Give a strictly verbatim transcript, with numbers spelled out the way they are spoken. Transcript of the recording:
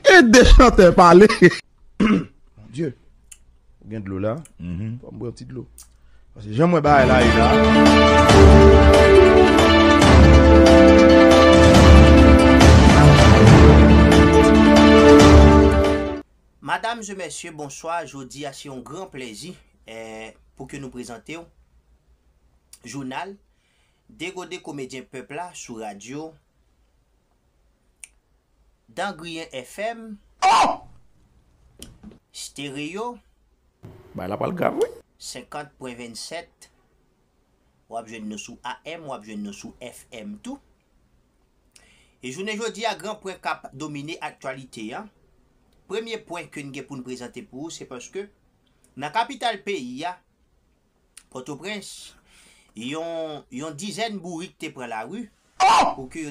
Ede chantè pale. Mon Dieu. Ou gen dlo la? Mhm. Fò m bwè yon ti dlo. Paske jan m wè bagay la ye la. Madam e mesye, bonswa. Jodi a se yon gran plezi, eh, pou ke nou prezante w jounal Degode Komedyen Pèp la sou radyo Dan Griyen F M, Stereo, bay la pral grav, wi. Senkant pwen vennsèt. W ap jwenn nou sou A M, w ap jwenn nou sou F M tou. E jounen jodi a, gran pwen k ap domine aktyalite a. Premye pwen ke n gen pou n prezante pou ou, se paske nan kapital peyi a, Pòtoprens, yon, yon dizèn bourik te pran lari pou ke